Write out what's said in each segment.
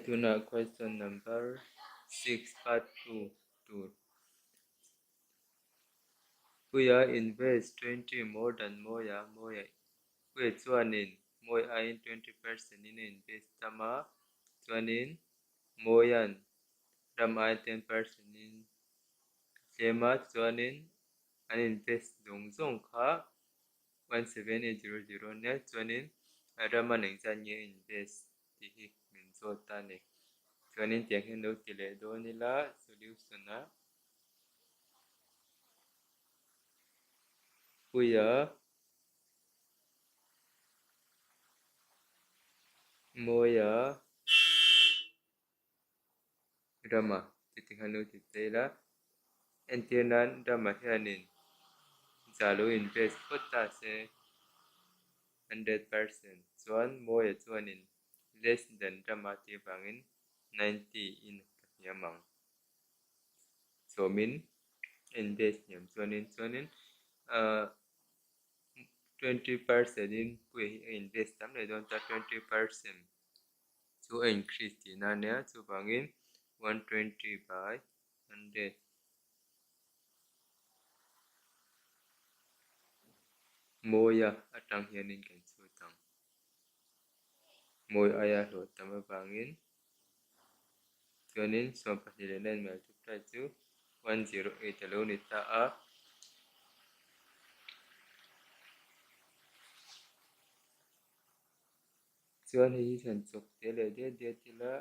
Tunah question number 6 part 2 tur. Puia invest 20 more than Mawia, Mawia Puia chuanin Mawi aiin 20% in a invest tam a, chuanin Mawia'n ram aiin 10% in a tlem a, chuanin an invest zawng zawng kha 17800 ania, chuanin rama engzat nge a invest tih hi min zawt a ni. Chuanin tiang hian lo ti leh dawn ila solution ah Puia Mawia Rama tih te khan lo ti ta ila entir nan Rama hianin za lo invest phawt ta se 100% chuan Mawia chuanin less than Rama tih avangin 90 in ka hniam ang. Sawmin invest hniam chuanin chuanin ahh 20% in Puia hi a invest tam leh dawn ta 20% chu a increase tihna a nia chuvangin 120 by 100. Mawia atang hianin kan chhut ang. Mawi aia hlawh tam avangin chuanin 12 leh 9 multiply chu 108 a lo ni ta a. Chuan hei hi thlan chawk te leh diat diat ila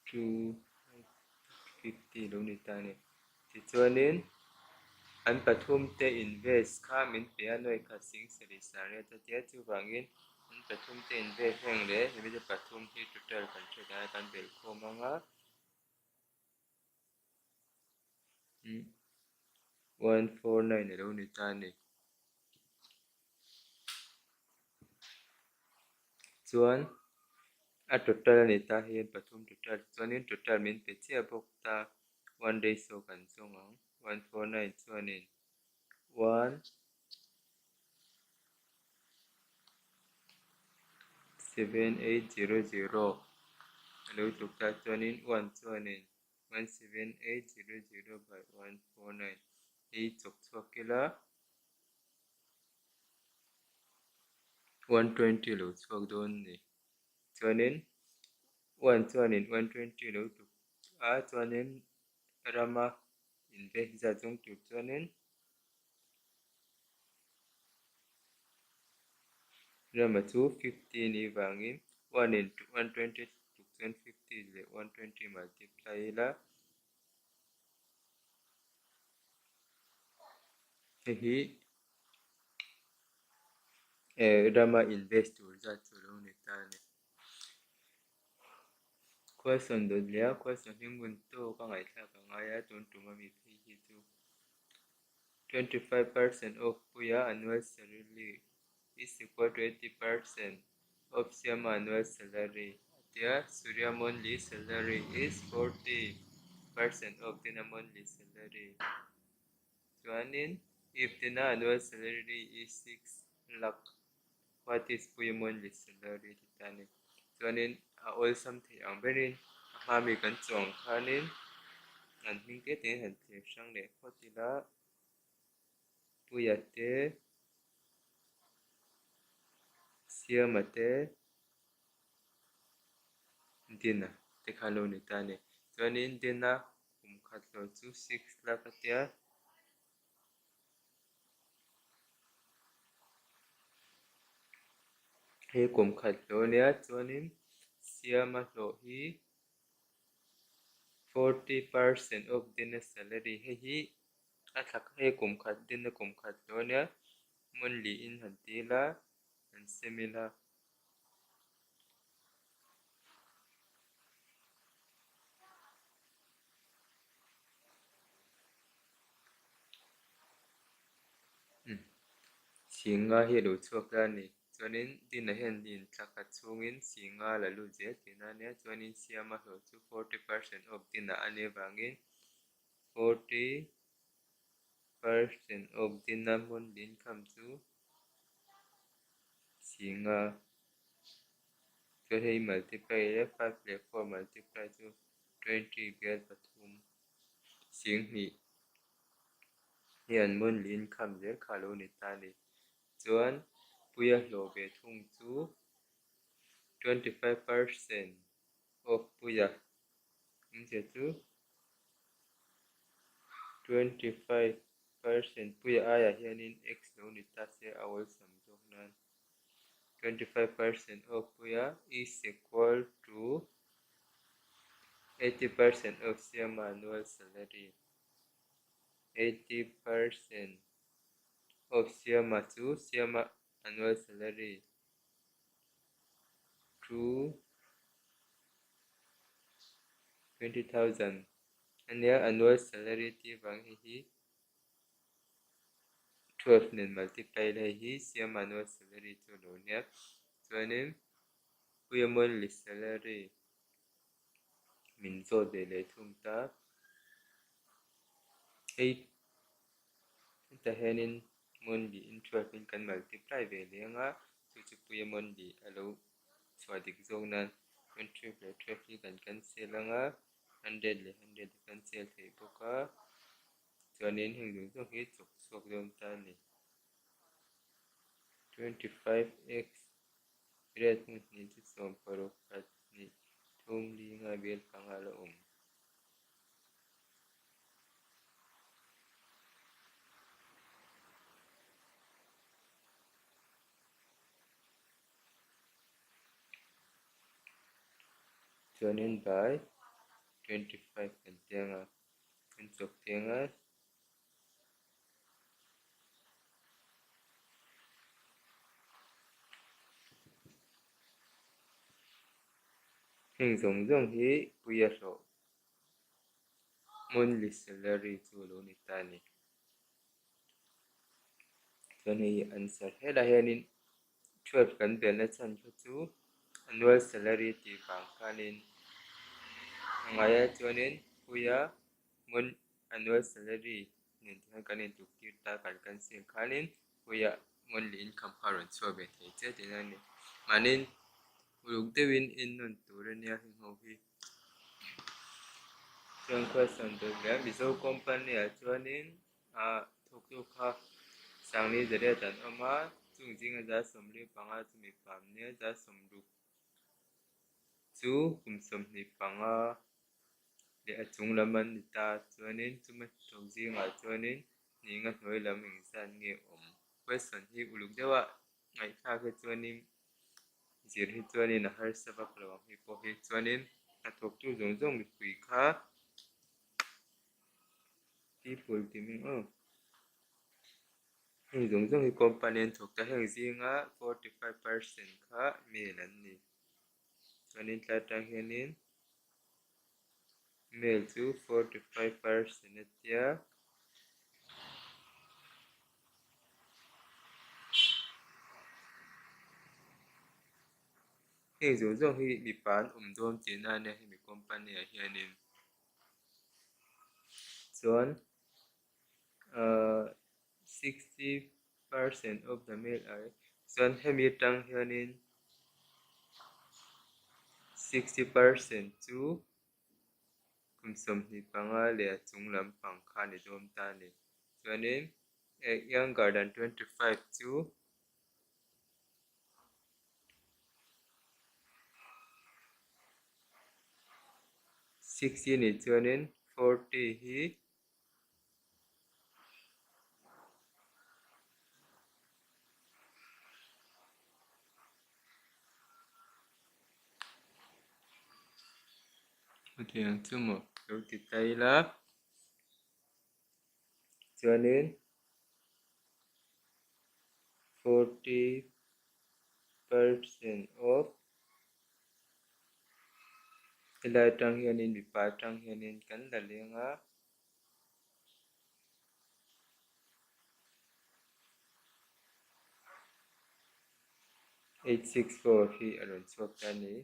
250 lo ni ta a ni. Tichuanin an pathum te invest kha min pe a nuai khat sing sarih sarih a tia chuvangin an pathum te invest heng leh hemi te pathum hi total kan hriat ang a kan belhkhawm ang a. 149 a lo ni ta a ni. Chuan a total a ni ta hian pathum total chuanin total min pe chiah bawk ta one ratio kan zawng ang 149 chuanin one 7800 a lo tluk ta chuanin one chuanin 17800 by 149 hei chawk chhuak ila 120 lo chhuak dawn a ni. Chuanin one chuanin 120 lo tluk a chuanin rama invest zat zawng tur chuanin rama chu 50 a nih vangin one into 120 tluk chuan 50 leh 120 multiply ila hei hi rama invest tur zat chu a lo ni ta a ni. Question dawt leh a question hi ngun tawk a ngaihthlak a ngai a tun tum ami phei hi chu 25% of Puia annual salary is equal to 80% of Siama annual salary a tia Surya monthly salary is 40% of Dina monthly salary chuanin if Dina annual salary is 6 lakh What is Puia monthly salary ti ta a ni. Chuanin a awlsam theih ang berin a hma mi kan chuang khanin an hming te te han thlir hrang leh phawt ila Puia te Siama te Dina te kha lo ni ta a ni. Chuanin Dina kum khat hlawh chu 6 lakh a tia. He kum khat hlawh ania chuanin Siama hlawh hi 40% of Dina salary hei hi a thla hei kum khat Dina kum khat hlawh ania hmun liin han ti ila han sem ila. Singa hi a lo chhuak ta a ni. Chuanin Dina hian in thla khat chhungin Singa la lut zel tihna a nia. Chuanin Siama hlawh chu 40% of Dina a nih avangin 40% of Dina hmun income chu. Singa chuan hei multiply leh five leh four multiply chu twenty bial pathum singhnih hi an monthly income zel kha a lo ni ta a ni. Chuan puia hlawh ve thung chu 25% of puia awmzia chu 25% puia aiah hianin x lo ni ta se a awlsam zawk nan 25% of puia is equal to 80% of siama annual salary 80% of siama chu siama annual salary chu 20,000 ania annual salary tih vang hei hi 12 nen multiply ila hei hi siam annual salary chu a lo nia chuanin puia monthly salary min zawt ve leh thung ta hei hetah hianin monthly in 12 in kan multiply ve leh anga chu chu puia monthly a lo chhuah dik zawk nan 12 leh 12 hi kan cancel anga hundred leh hundred a cancel theih bawk a chuanin heng zawng zawng hi chawk chhuak dawn ta a ni 25 x riat hmun hnih chu sawm paruk khat hnih thum li nga bial panga a la awm. Chuanin by 25 kan tiang a, kan chawk tiang a. Heng zawng zawng hi puia hlawh monthly salary chu a lo ni ta a ni. Chuan hei answer helai hianin 12 kan belna chhan kha chu annual salary tih vang khanin a ngaia chuanin puia month annual salary nen te hian kan intuk tir ta kan cancel khanin puia monthly income kha a rawn chhuak ve thei che tihna a ni. Mahni uluk deuhin en nawn tur a nia heng ho hi. Chuan question tur hle a Mizo company ah chuanin ah thawktu kha Sangli Zariat an awm a, chung zinga za 75 chu mipa an nia, za 60 chu kum 25 leh a chung lam an ni ta chuanin chumi thawk zingah chuanin hninga hnuai lam engzat nge awm? Question hi uluk deuha ngaihthlak hi chuanin zir hi chuanin a harsa vak lo ang hei pawh hi chuanin hnathawktu zawng zawng mipui kha people tih hming aw heng zawng zawng hi company an thawk ta heng zinga 45% kha male an ni chuanin tlai atang hianin male chu 45% a tia. Heng zawng zawng hi mipa an awm dawn tih na ania hemi company ah hianin chuan ahh 60% of the male are chuan hemi atang hianin 60% chu kum 25 leh a chung lampang kha a ni dawn ta a ni. Chuanin younger than 25 chu 60 nih chuanin 40 hi Hetiang chu maw lo ti ta ila chuanin 40% of helai atang hianin mipa atang hianin kan la leng a. 864 hi a rawn chhuak ta a ni.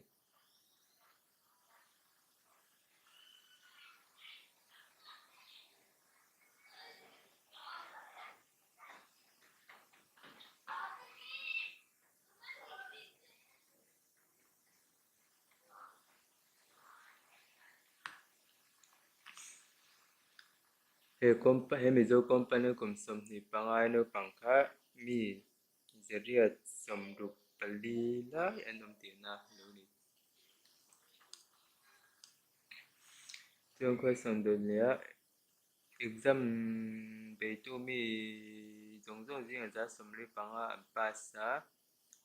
He compa he Mizo company kum 25 naupang kha mi zariat 64 lai an awm tihna a lo ni. Chuan khawi sawm dawn leh a exam beitu mi zawng zawng zingah 75 an pass a,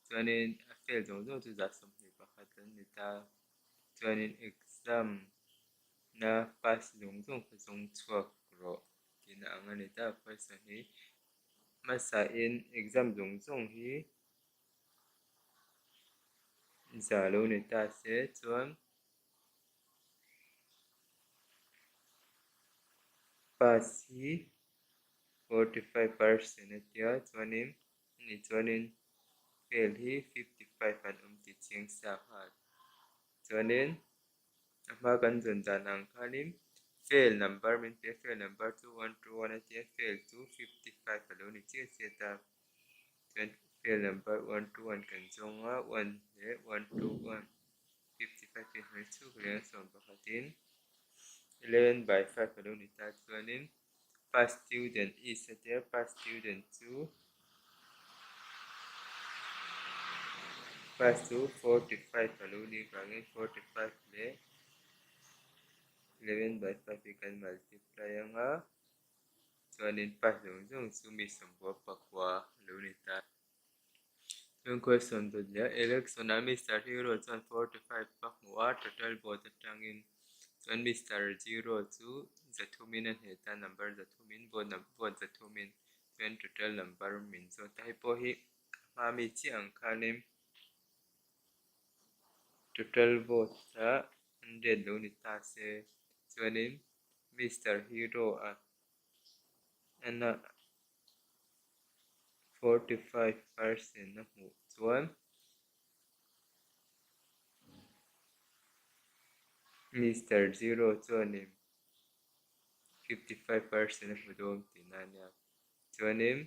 chuanin a fail zawng zawng chu 21 an ni ta. Chuanin exam na pass zawng zawng kha zawng chhuak rawh tihna ang a ni ta. Question hi hmasain exam zawng zawng hi za lo ni ta se chuan pass hi 45% a tia chuanin ani chuanin fail hi 55 an awm tih chiang sa nghal. Chuanin a hma kan zawn dan ang khanin fail number min pe a, fail number chu 121 a tia, fail chu 55 a lo ni chiah chiah ta. Chuan fail number 121 kan zawng a, 1 leh 121 55 hi hmai chhuk leh a sawm pakhatin 11 by 5 a lo ni ta. Chuanin pass student is a tia, pass student chu pass chu 45 a lo ni vangin 45 leh 11 by 5 hi kan multiply anga chuanin pass zawng zawng chu mi 99 a lo ni ta. Chuan question dawt leh a election ah Mister Hero chuan 45 a hmu a, total vote atangin chuan Mister Zero chu zathumin a hneh ta, number zathumin vote vote zathumin chuan total number min zawt ta. Hei pawh hi a hma mi chiah ang khanin total vote kha 100 lo ni ta se chuanin Mister Hero a ena 45% a hmuh chuan Mister Zero chuanin 55% a hmu dawn tihna a nia. Chuanin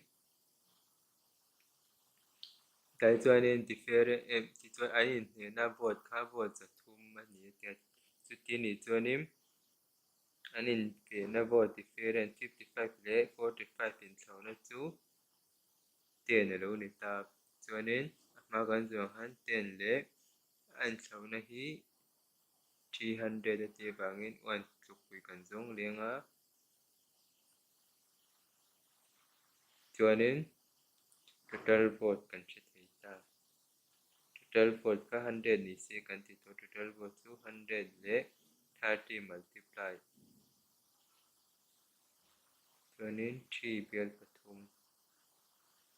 tlai chuanin different em tichuan an inhnehna vote kha vote 300 a ni a tia. Chuti nih chuanin an inpehna vote different 55 leh 45 inthlauhna chu 10 a lo ni ta. Chuanin a hma kan zawng khan 10 leh a inthlauhna hi 300 a tih avangin 1 tlukpui kan zawng leng a. Chuanin total vote kan hre thei ta. Total vote kha 100 ni se kan ti tawh. Total vote chu 100 leh 30 multiply chuanin 3 bial pathum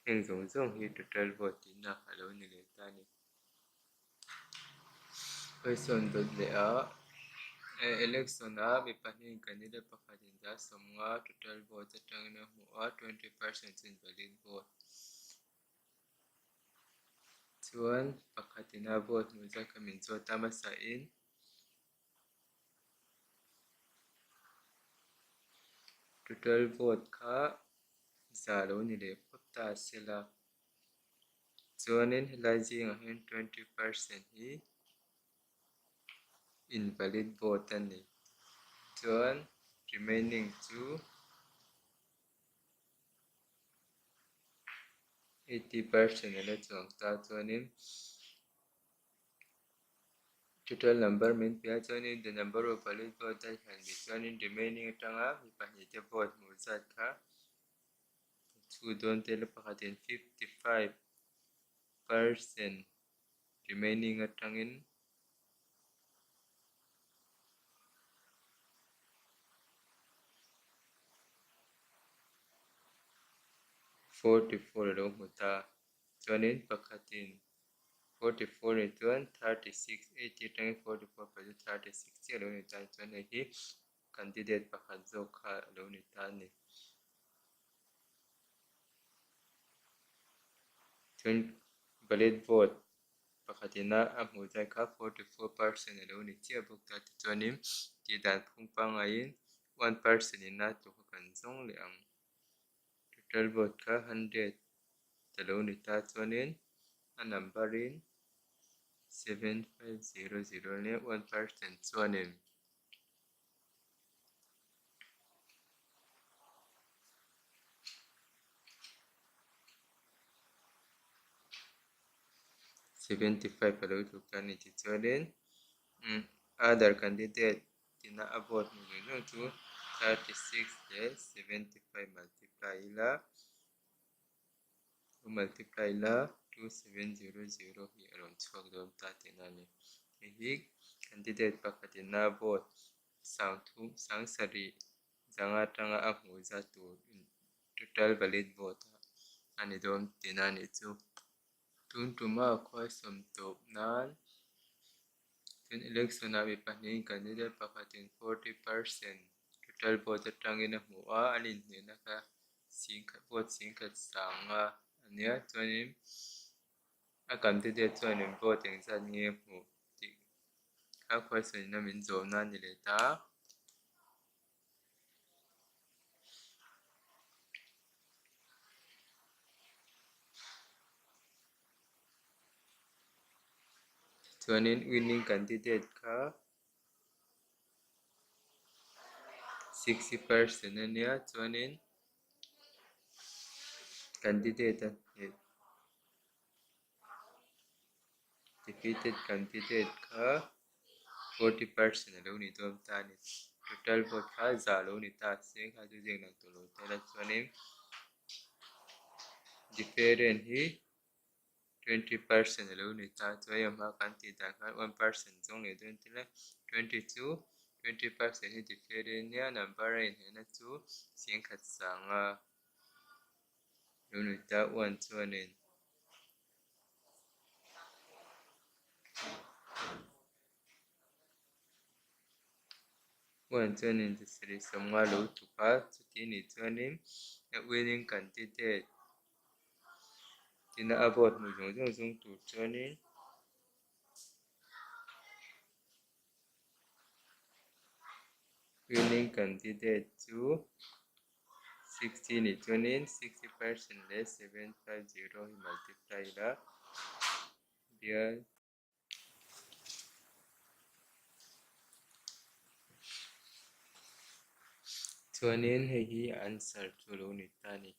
heng zawng zawng hi total vote tihna a lo ni leh ta a ni. Question dawt leh a election ah mi pahnih candidate pakhatin 50 total vote atangin a hmu a, 20% chu invalid vote. Chuan pakhatin a vote hmuh zat kha min zawt a hmasain total vote kha za lo ni leh phawt ta sela. Chuanin helai zingah hian 20% hi invalid vote a ni. Chuan remaining chu 80% a la chuang ta. Chuanin total number min pe a, chuanin the number of valid vote a hian ni. Chuanin remaining atanga mi pahnih te vote hmuh zat kha Chhu dawn tel pakhatin 55% remaining atangin 44 a lo hmu ta. Chuanin pakhatin 44 ni chuan 36, 80 atangin 44 pawh chu 36 chiah a lo ni ta. Chuan hei hi candidate pakhat zawk kha a lo ni ta a ni. Chuan valid vote pakhatina a hmuh zat kha 44% a lo ni chiah bawk ta. Tichuanin tih dan phung pangaiin 1% ina tluk a kan zawng leh ang. Total vote kha 100 ta lo ni ta. Chuanin a number in 7500 ania 1% chuanin. 75 a lo tluk ta a ni. Tichuanin other candidate tina a vote hmu zawng zawng chu 36 leh 75 multiply ila lo multiply ila 2700 hi a rawn chhuak dawn ta tihna a ni. Hei hi candidate pakhatina vote sangthum sangsarih zanga atanga a hmuh zat tur total valid vote a ni dawn tihna a nih chu. Tun tuma khuaisawm tawp nan chuan election ah mi pahnihin candidate pakhatin 40% total vote atangin a hmu a, an inhnehna kha singkhat vote singkhat sanga a nia chuanin a candidate chuanin vote engzat nge a hmuh tih kha question in a min zawhna a ni leh ta. Chuanin winning candidate kha 60% a nia chuanin candidate a hneh defeated candidate kha 40% a lo ni dawn ta a ni. Total vote kha za a lo ni ta se kha chu ziak lang tawh lo ta ila chuanin different hi 20% a lo ni ta chuan hei hma kan tih dan khan 1% zawng leh dawn tila 20 chu 20% hi different nia number a inhehna chu singkhat sanga lo ni ta 1 chuanin 1 chuanin sarih sawmnga lo tuk a chuti nih chuanin a winning candidate Tina a vote hmu zawng zawng zawng tur chuanin winning candidate chu 60 nih chuanin 60% leh 750 hi multiply ila bial Chuanin hei hi answer chu lo ni ta a ni.